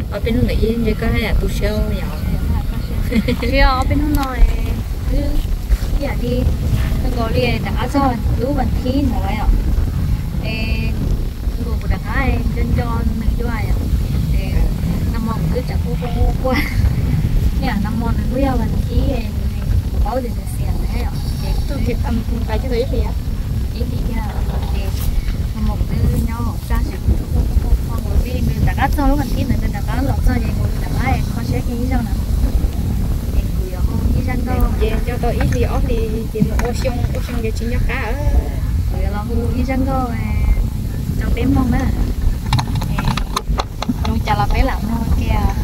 Ob peb hnub ntawm ib ntshe koj haj yam tu siab yom. Tsis yog ob peb hnub no, twb ib yam li, nkaus li rov qab txog lub vas thib no yom. Es nkaus kuv rov qab nco nco nws dua yom. Es nag hmo kuv twb tsam quaj quaj quaj quaj. Ib yam nag hmo nws kuj yog vas thib, kuv paub tias nws xiam ntawd yom. Ces ib hlis thiab, ces nag hmo kuv twb nyob hauv txaj ces kuv twb quaj quaj quaj quaj, nkaus li nws rov qab txog lub vas thib ntawd nws rov qab los txog ces kuv rov qab kho siab kiag ib zaug na. Ces kuv yuav hu ib zaj nkauj, ces nco tau ib hlis ob hlis ces nws ua xyoo ua xyoo ces tsis nco qab. Kuv yuav los hu ib zaj nkauj rau peb mloog na. Zoo cas los peb lam mloog kiag.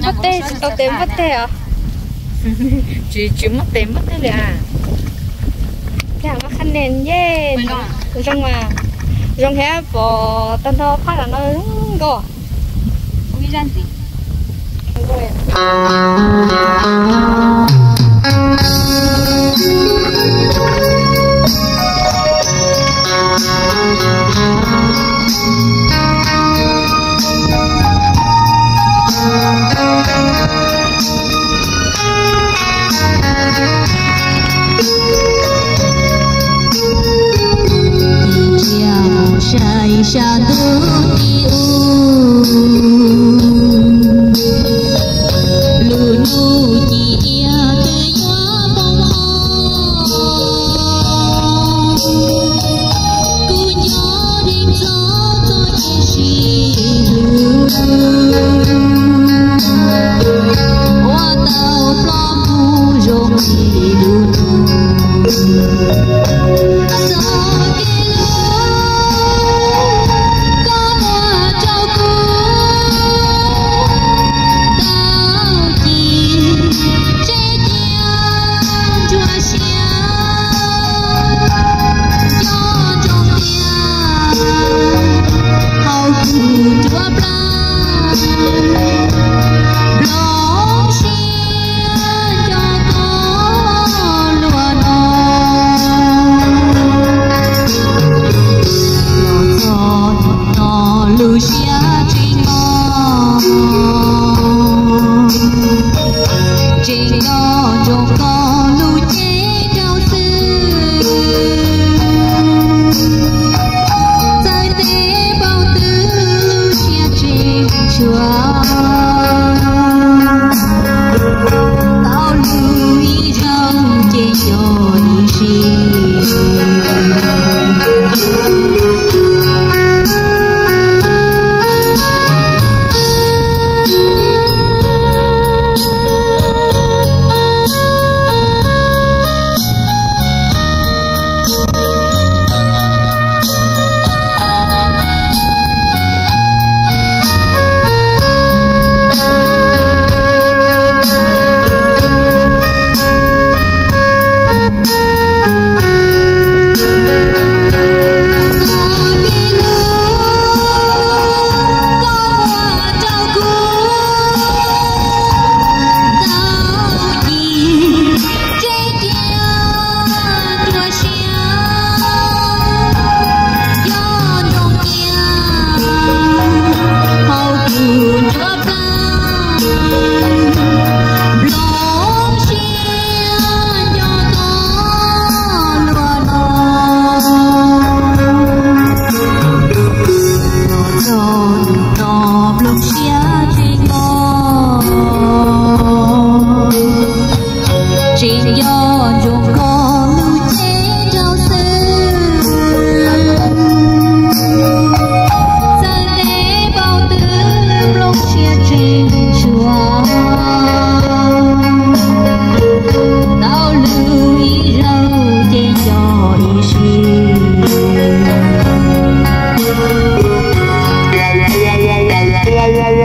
Npaj teg tsis tau tes npaj teg os. Tsis, tsis muaj tes npaj teg li a. Thiab muaj qhab nen ye. Zoo mas, zoo thiab pom tag nrho phab no zoo. Koj, ua ib zaj ntxiv. Tsiaj mus saib sab ntuj ti u, lub hnub ci iab twb yuav poob qho. Kuv nco dheev txog txoj kev sib hlub uas tau ploj mus zoo li lub hnub. Txoj kev hlub koj muab rau kuv tau ci, tseem cia ntsuag siab nco ntsoov tias hauv kuv nruab plawv, nplooj siab nco koj luaj no. Los txog hnub no lub siab tseem mog, tseem nco ntsoov koj lub cev rau xwb. Txawm ntev npaum twg lub siab tseem tshuav, tau lub ib zaug ces nco ib sim. Tseem nco ntsoov koj lub cev rau xwb. Txawm ntev npaum twg nplooj siab tseem tshuav, tau lub ib zaug ces nco ib sim. Koj no ces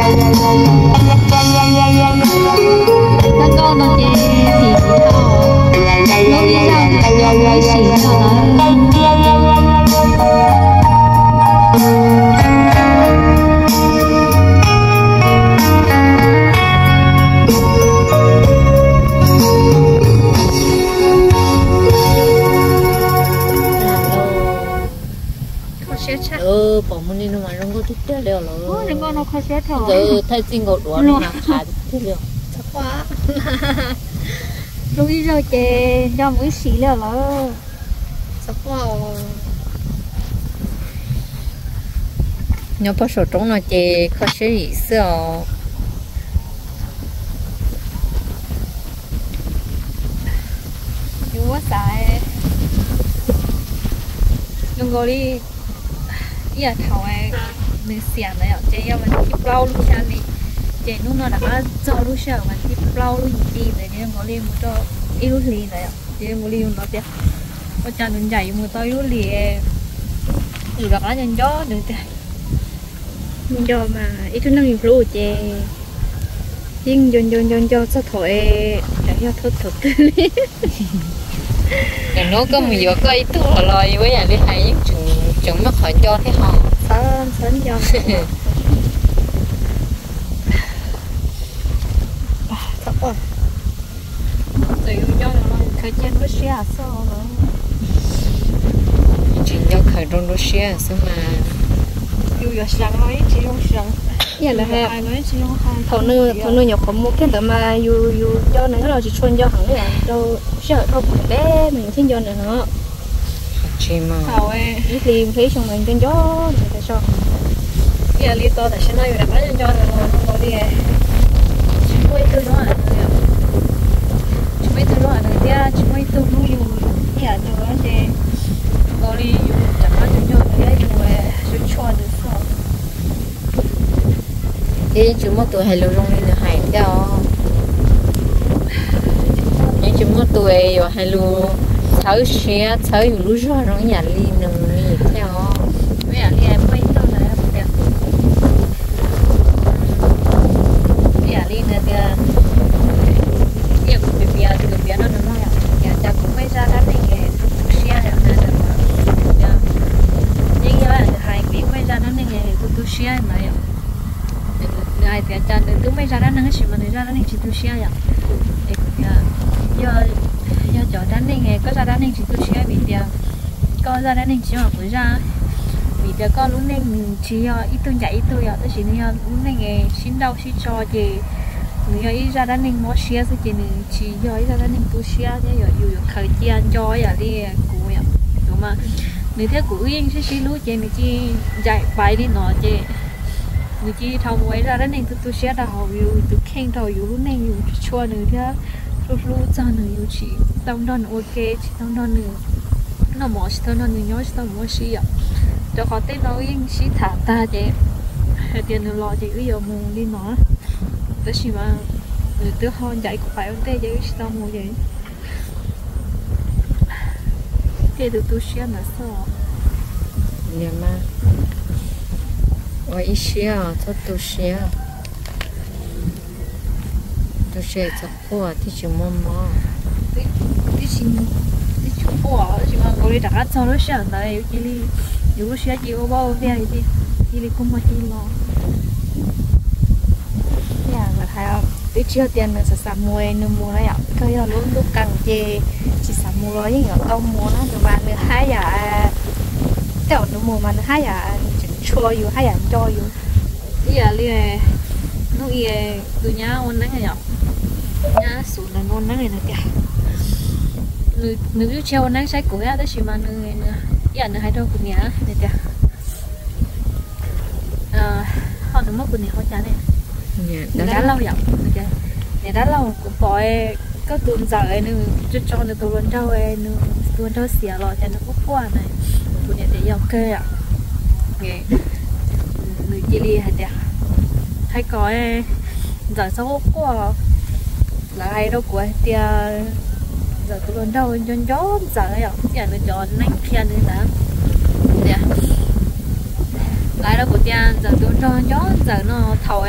tim kuv tau lub ib zaug nco ib sim no lawm. Kho siab tshaj. Pom mus li no mas zoo nkauj tiag tiag li os lawm. Zoo nkauj no kho siab thaum nkawd thaij txij nkaus duav no mas qhav tiag tiag li os. Lub ib zaug ces nco mus ib sim li os lawm. Nyob pog saum roob no ces kho siab yim xwb os. Yus muab xav zoo nkaus li ib yam thaum nws xiam ntawd yom, ces yog vas thib plaub lub xya hli, ces hnub no rov qab txog lub sij hawm vas thib plaub lub yim hli ntawd, ces zoo nkaus li mus rau ib lub hlis ntawd yom, ces zoo nkaus li yus hnov tias ua cas nws ncaim yus mus tau ib lub hlis, yus rov qab nco nco nws tias. Nco mas ib tug neeg yus hlub ces yeej nco nco nco nco txog thaum es tseem yog thaum twg li. Nim no koj mus yuav koj ib tug los los yuav ib yam li hais yeej tseem muaj qhov nco thiab hos. Txhob nco. Txawm yus nco khaws cia nruab siab xwb, tsis nco khaws rau nruab siab xwb mas yus yuav seev los yeej tsis zoo seev. Ib yam li hais, thaum nws, thaum nws nyuam qhuav mus kiag ntawd mas yus, yus nco nws los tsis tshua nco heev li, rau sij hawm dhau pem mas yus thiaj nco nws no. Tsis mas, ib hlis ib xyoo mas nco nco nws tas zog. Ib yam li tau tam sim no yus rov qab nco nco nws los zoo nkaus li tsis muaj ib tug zoo nws, tsis muaj ib tug zoo nws thiab tsis muaj ib tug hlub yus ib yam nkaus ces nkaus li yus rov qab nco nco nws thiab yus tsuas tshua nws xwb. Thiab yeej tsis muaj tus hais lus zoo li nws hais thiab os. Yeej tsis muaj tus yuav hais lus txhawb siab txhawb yus lub zog zoo ib yam li nws li thiab os. Ib yam li muaj ib tug ntawd tias, ib yam li nws tias, ib yam kuv piav, kuv piav rau nws mloog yom, tias cas kuv muaj ib zaj dab neeg es tu tu siab yom, yeej yog nws hais kuv yeej muaj ib zaj dab neeg es tu tu siab ntawd yom. Nws hais tias cas nws twb muaj ib zaj dab neeg tab sis mas nws zaj dab neeg tsis tu siab yom. Es kuv tias, yog, yog cov dab neeg, koj zaj dab neeg tsis tu siab vim tias koj zaj dab neeg tsis yog kuv zaj, vim tias koj lub neej nws tsis yog ib tug ncaim ib tug yom, tab sis nws yog lub neej sib nrauj sib tso ces nws yog ib zaj dab neeg mob siab xwb ces nws tsis yog ib zaj dab neeg tu siab thiab yog yus yuav khaws cia nco ib yam li kuv yom. Kuv mas, nws thiab kuv wb yeej sib sib hlub ces nws cia ncaim pais li no ces nws cia dhau mus ua ib zaj dab neeg tu tu siab rau hauv yus tus kheej, rau yus lub neej yus tsis tshua nws thiab hlub hlub txog nws, yus tsis tau nrog nws ua ke, tsis tau nrog nws noj mov, tsis tau nrog nws nyob, tsis tau mus ua si yom. Rau qhov tej no wb yeej sib tham tag ces hais tias nws los ces wb yuav mus li no, tab sis mas nws twb ho ncaim kuv pais ua ntej ces wb tsis tau mus ces thiaj tu tu siab ntawd xwb. Ua ib siab txhob tu siab, tu siab txhob quaj thiaj tsis muaj mob. Twb tsis, twb tsis quaj tab sis mas nkaus li rov qab txog lub sij hawm ntawd yus cia li, yus lub siab cia li ua vaj ua viag, cia li kua muag cia li los. Twb tsis yog tias nws xav xav mus nws mus na yom, kawg yog lub ntuj qees ces tsis xav mus los yeej yuav tau mus na, nws mas nws haj yam, tej zaum nws mus mas nws haj yam tseem tshua yus, haj yam nco yus. Ib yam li hnub ib tus nyab ua neeb yom, nyab xub ntawd ua neeb nws tias, nws twb tsis ua neeb saib kuv thiab tab sis mas nws, ib yam nws hais rau kuv niam nws tias, ho nws muab kuv niam hu cas ne, niam dab laug yom, niam dab laug, kuv pom koj tus ntxawm nws tso tso nws tus hluas nraug, nws tus hluas nraug xiam los cas nws quaj quaj na. Kuv niam tias yog kawg yom. Nws cia li hais tias, hais kom ntxawm txhob quaj quaj, lawv hais rau kuv hais tias ntxawm tus hluas nraug nco nco ntxawm yom, ib yam nws cov neeb qhia nws ntawd tias, lawv hais rau kuv tias ntxawm tus hluas nraug nco ntxawm no thaum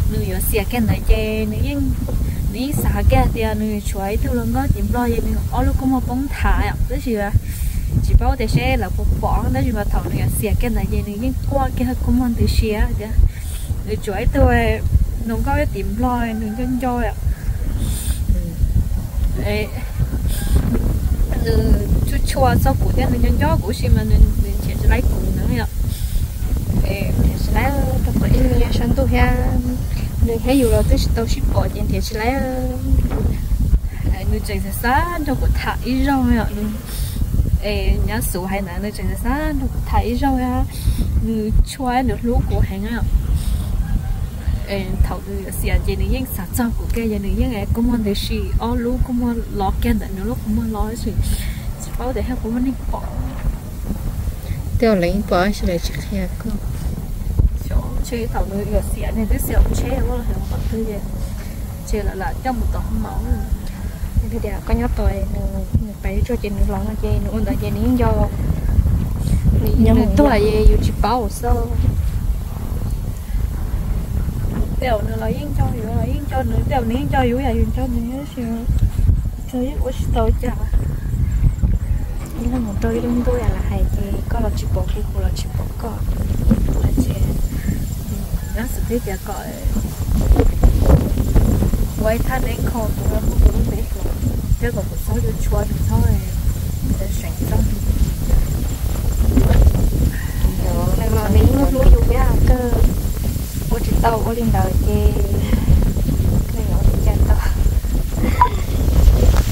nws yuav xiam kiag ntawd ces nws yeej, nws yeej xav kiag tias nws tshuav ib tug hluas nkauj tim Nplog ces nws ob lub kua muag poob nthav yom, tab sis tsis paub tias seb lawv puas pom tab sis mas thaum nws yuav xiam kiag ntawd ces nws yeej quaj kiag kua muag ntws si tias nws tshuav ib tug hluas nkauj tim Nplog nws nco nco yom. Nws tshua tshua txog kuv thiab nws nco nco kuv tab sis mas nws nrhiav tsis laib kuv na yom. Nrhiav tsis laib rau qhov ib nyuag saum ntuj thiab nws thiab yus los twb tsis tau sib pom ces nrhiav tsis laib. Nws tseem xav xav nrog kuv tham ib zaug yom, nyab xub hais ntawd, nws tseem xav xav nrog kuv tham ib zaug, nws tshua nws hlub kuv heev. Thaum nws yuav xiam ces nws yeej xav txog kuv kiag ces nws yeej kua muag ntws si, ob lub kua muag los kiag ntawm nws lub qhov muag los tab sis tsis paub tias yog puas muaj neeg pom. Tej zaum lawv yeej pom tab sis lawv tsis qhia koj. Xyov, ntshe thaum nws yuav xiam nws twb xiam hauv tsheb los yog qhov twg ces ntshe lawv lam coj mus tom hoob maum. Tias koj nyob tod, nws pais tsuag ces nws los no ces nws ua ntawd ces nws yeej nco, nws tuag ces yus tsis paub xwb. Tej zaum nws los yeej nco yus, los yeej nco nws, tej zaum nws yeej nco yus yam yus nco nws tab sis yeej ua tsis tau cas. Ib leeg mus rau ib lub ntuj yam lawv hais ces koj los tsis pom kuv, kuv los tsis pom koj. Ces nyob xwm twb tias kom, Ua ib thaj neb kho kuv muab kuv lub npe hlo, thiab kom kuv txhob yuav tshuav nws txhob seem txog. Nws los nws yeej hlub yus thiab, kawg ua tsis tau ua li ntawd ces kawg yuav ua li cas tau.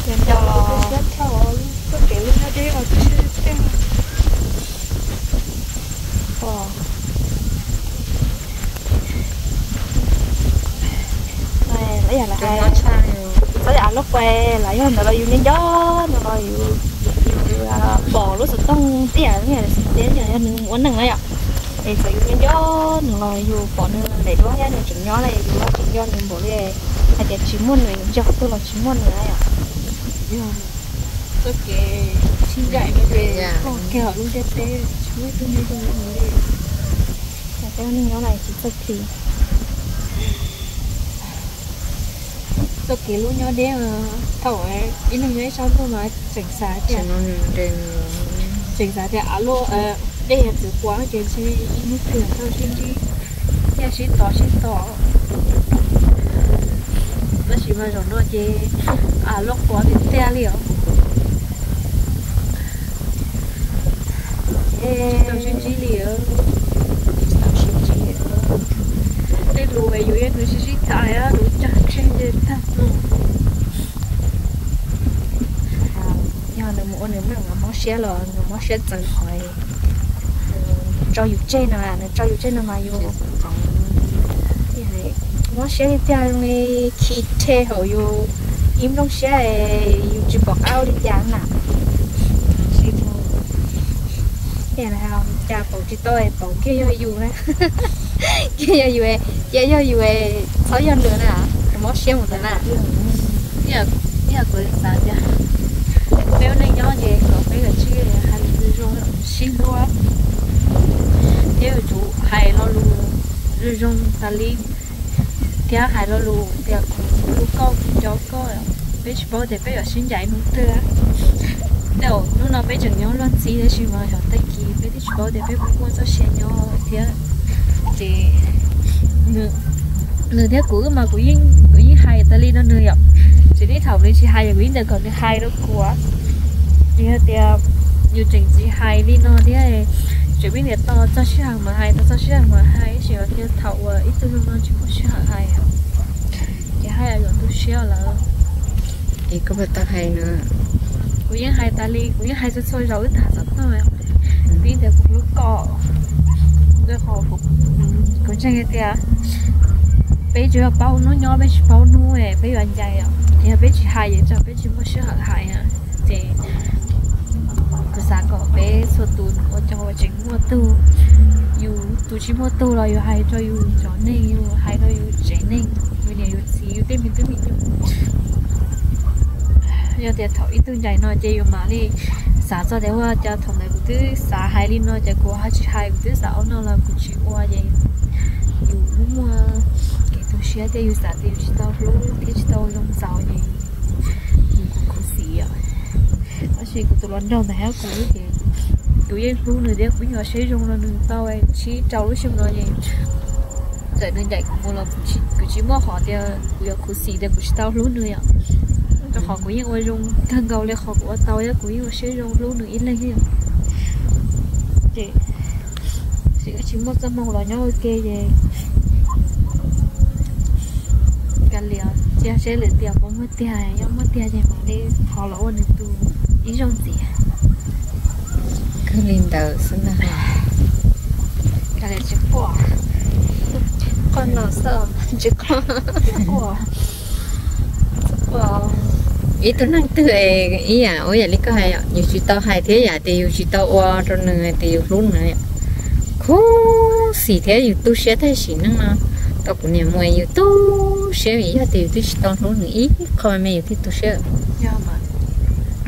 Ces nco los Txhob yam av lub quas los yog ntawd los yus nco nco no los yus pom lub xov tooj tiag tiag yog nws ua neej na yom. Es txawm yus nco nco nws los yus pom nws daim duab thiab nws tseem nyob na yus tseem nco nws npaum li hais tias tsis muaj nws yus nco twg los tsis muaj nws na yom. Txoj kev sib ncaim no ces koj kiag lub ntiaj teb tsis muaj ib tug nyob zoo li. Peb ua neeg nyob no tsis txawj khi. Txoj kev lub nyob deb, thaum ib leeg nyob ib sab ntuj mas tseem xav tias, tseem xav tias av luaj dej yog txwv quav ces ntshe ib hnub twg tau sib ntsib thiab sib tos sib tos. Tab sis mas zaum no ces av luaj quav tiag tiag li os. Tsis tau sib ntsib li. Tej lus yus yeej tsis sib tham, lus cog tseg ntshe tag no. Yog nws mus ua nws neej mob siab los nws mob siab txawv qhov nws tso yus tseg no, nws tso yus tseg no mas yus mob siab tiag tiag li, khi rhe hauv yus ib nplooj siab, yus tsis pom qab ua li cas na. Cas paub tsis tau, paub kiag yog yus na. Kiag yog yus, cia yog yus, txhob yog nws na, mob siab mus ntawd na. Ib yam kuv xav tias peb ua neej nyob ces kom peb kav tsij hais lus zoo, sib hlub, thiab yuav tsum hais lo lus zoo zoo tas li, thiab hais lo lus tias kuv hlub koj, kuv nco koj. Peb tsis paub tias peb yuav sib ncaim hnub twg. Tej zaum hnub no peb tseem nyob luag ntxhi tab sis mas yog tag kis peb twb tsis paub tias peb puas muaj txoj sia nyob thiab. Ces nws thiab kuv wb mas kuv yeej hais tas li no nws yom. Tsis li thaum nws tsis hais kuv yeej ntawm kom nws hais rau kuv. Yog tias yus tseem tsis hais li no thiab, tseem pib niam tos txog sij hawm mas hais, tos txog sij hawm mas hais, tab sis mas thiab thaum uas ib tug zoo no tsis muaj sij hawm hais, ces haj yam yuav tu siab lawm. Es koj puas tau hais no? Kuv yeej hais tas li, kuv yeej hais txhua txhua zaus wb tham xov tooj, pib tias kuv hlub koj. Rau qhov kuv ntseeg tias peb tsuas yog paub hnub nyob, peb tsis paub hnub peb yuav ncaim os. Yog peb tsis hais ces peb tsis muaj sij hawm hais. Ces kuv xav kom peb txhua tus ua cov uas tseem muaj tug, yus tus tsis muaj tug los yus hais rau yus cov neeg, yus hais rau yus tsev neeg, yus niam yus txiv, yus tej me tub me nyuam. Yog tias thaum ib tug ncaim no ces yus mam li xav txog tias ua cas thaum ntawd kuv twb xav hais li no ces kuv ho tsis hais, kuv twb xav ua no los kuv tsis ua ces yus muaj kev tu siab thiab yus xav tias yus tsis tau hlub thiab tsis tau zoo ntxaus ces yus kuj khuv xim os. Tab sis kuv tus hluas nraug ntawd thiab kuv ces kuv yeej hlub nws thiab kuv yeej ua siab zoo rau nws tau tsib rau lub xyoo no ces txawm nws ncaim kuv mus los kuv tsis muaj qhov tias kuv yuav khuv xim tias kuv tsis tau hlub nws yom. Rau qhov kuv yeej ua zoo kawg nkaus li qhov kuv ua tau thiab kuv yeej ua siab zoo hlub nws ib leeg li. Ces tsis muaj txoj hmoo los nyob ua ke ces kav liam, cia seb lwm tiam puas muaj tiag, yog muaj tiag ces mam li thov los ua nws tus ib zaug ntxiv. Kawg li ntawd xwb ntag. Kav liam tsis quaj, quaj no xwb tsis quaj. Ib tug neeg twg ib yam ua yam li koj hais, yus tsis tau hais thiab yam tias yus tsis tau ua rau nws tias yus hlub nws, khuv xim thiab yus tu siab tag sim neej no. Tau kuv niam mus yus tu siab vim yog tias yus twb tsis tau hlub nws ib qho me yus thiaj tu siab.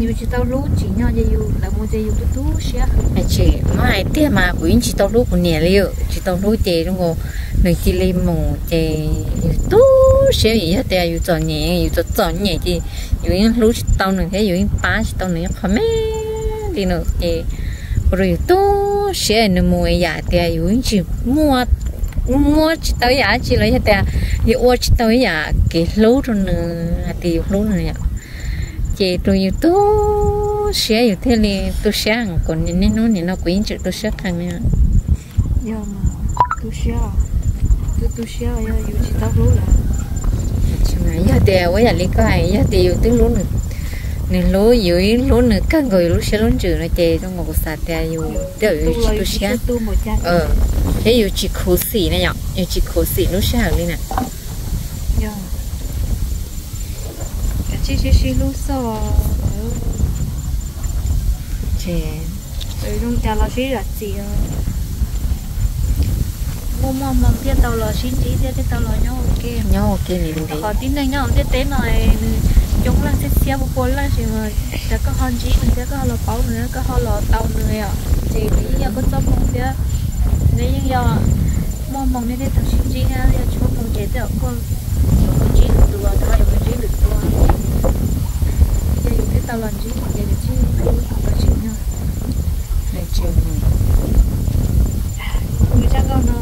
Yus tsis tau hlub tsim nyog ces yus lawv mus ces yus tu tu siab. Tsis muaj hais tiag mas kuv yeej tsis tau hlub kuv niam li, tsis tau hlub ces zoo nkaus nws cia li mus ces yus tu siab vim yog tias yus txom nyem, yus txom txom nyem ces yus yeej hlub tsis tau nws thiab yus yeej pab tsis tau nws ib qho me li no ces ua rau yus tu siab nws mus yam tias yus yeej tsis muaj muab tsis tau ib yam dab tsi los yog tias yus ua tsis tau ib yam kev hlub rau nws hais tias yus hlub nws yom, ces rau yus tu siab yus thiaj li tu siab kom niaj hnub nim no kuv yeej tseem tu siab qees li. Yog, tu siab, tu tu siab yog yus tsis tau hlub lawm. Yog tias ua yam li koj hais, yog tias yus twb hlub nws, nws hlub yus, hlub nws kawg nkaus yus lub siab lub ntsws no ces zoo nkaus kuv xav tias yus twb yus tsis tu siab, thiab yus tsis khuv xim na yom, yus tsis khuv xim lub sij hawm li na. Yog, kav tsij sib sib hlub xwb. Zoo cas los sib zam txim, muaj muaj hmoo thiaj tau los sib ntsib thiab thiaj tau los nyob ua ke, nyob ua ke li. Qhov tib neeg nyob hauv ntiaj teb no nws coob leej txhiab txhiab pua pua leej sis mas cas koj ho ntsib nws thiab koj ho los paub nws, koj ho los tau nws os, ces nws yeej yog koj txoj hmoo thiab. Nws yeej yog muaj hmoo thiaj tau sib ntsib thiab, yog tsis muaj hmoo ces tej zaum koj yuav mus ntsib lwm tus, nws ho yuav mus ntsib lwm tus. Ces yus thiaj tau los ntsib ces nws thiaj hlub kom tau tsim nyog. Nws tsis mus, nws tsa nkauj no.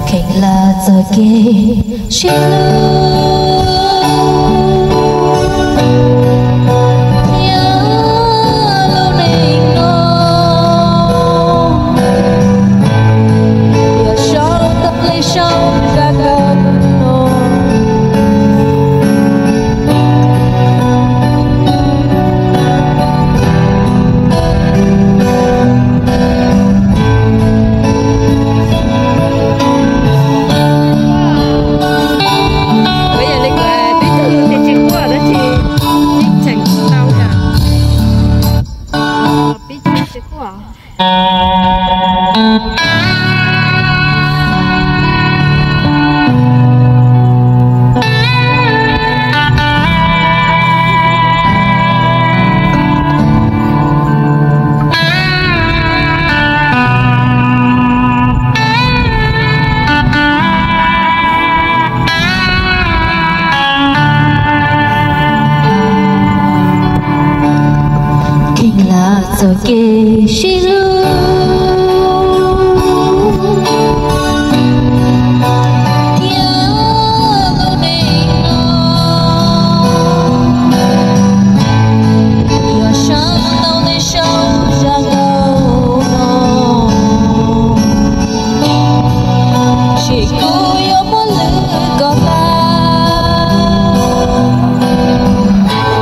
Kheev lam txoj kev sib hlub thiab lub neej no, yuav sau tau ple sau zaj nkauj no. Ua yam li kuv twb cog lus tias tsis quaj tab sis yeej tseem tau yom. Pib tsis quaj. Kheev lam txoj kev sib hlub thiab lub neej no, yuav sau tau nej sau zaj nkauj no. Tsis kuv yuav muab lwm kom tag,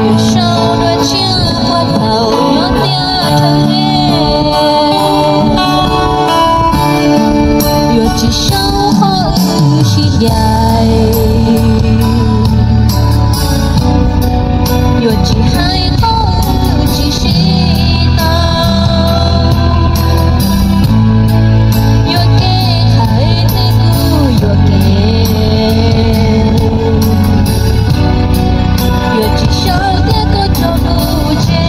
yuav sau dua tshiab puag thaum nyob tiaj rhawv li. Yuav tsis sau qhov wb sib ncaim, yuav tsis hais qhov wb tsis sib tau. Yuam kev hais tias kuv yuam kev, yuav tsis sau tias koj tso kuv tseg.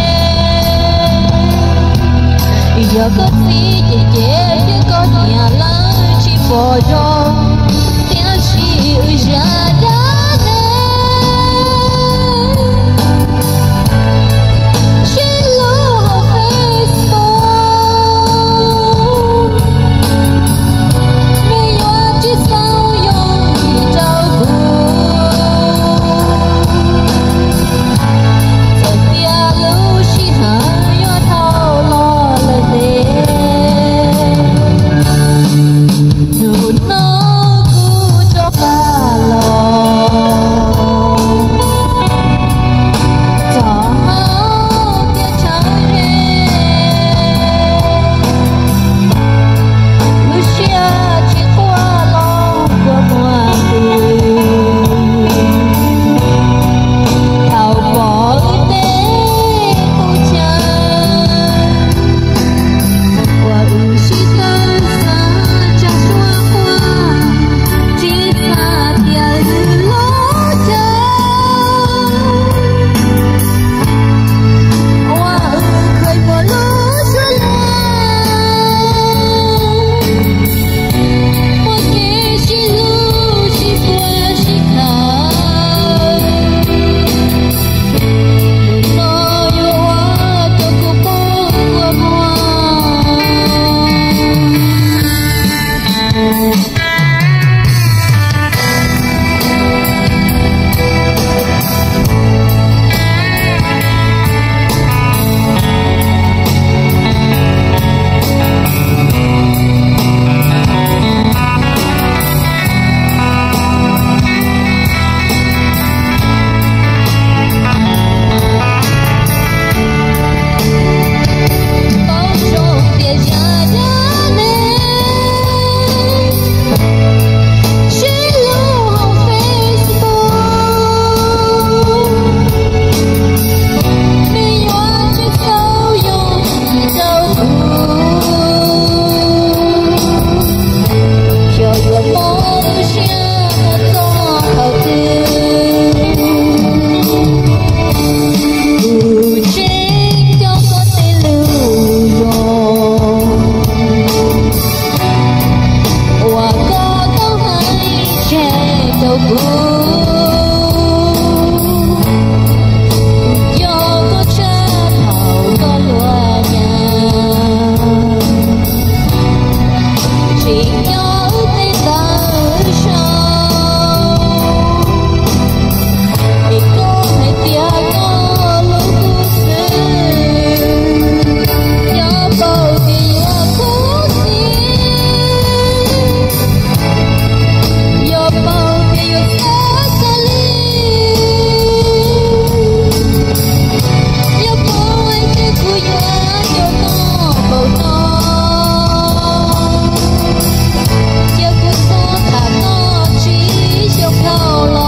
Yog koj txiv ces ces thiab koj niam lawv tsis pom zoo, tiam sis wb zaj Kuv yog koj tshaj thaum koj luaj nyab, tsim nyog wb tej tawv sau, es koj hais tias koj hlub kuv xwb, yog paub tias yuav khub xim, yog paub tias yuav txhob xav li, yog paub hais tias kuv yuav coj koj npaum no, cia kuv txhob tham koj tsis xyaum dhau los.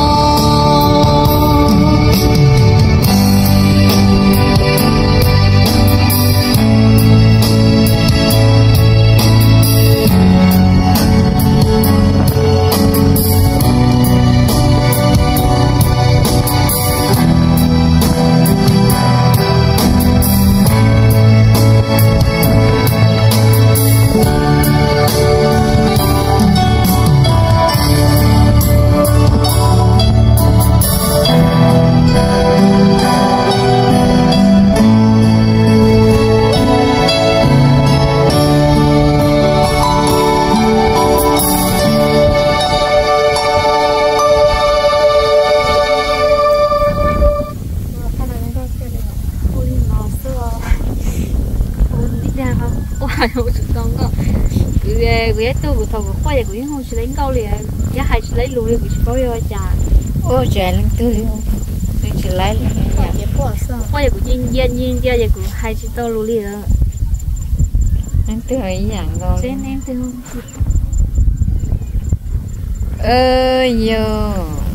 Ua li no xwb os. Ua li dag, ua ua tsum tau nkauj. Kuv, kuv yeej tuaj kuv thaum kuv quaj ces kuv yeej hu tsis laib nkauj li, yeej hais tsis laib lus li, kuv tsis paub yog ua cas. Ua tsis hais leej twg li, tsis laib li. Quaj ces kuv cia ncia ncia ncia ces kuv hais tsis tau lus li lawm. Leej twg ib yam nkaus li. Yog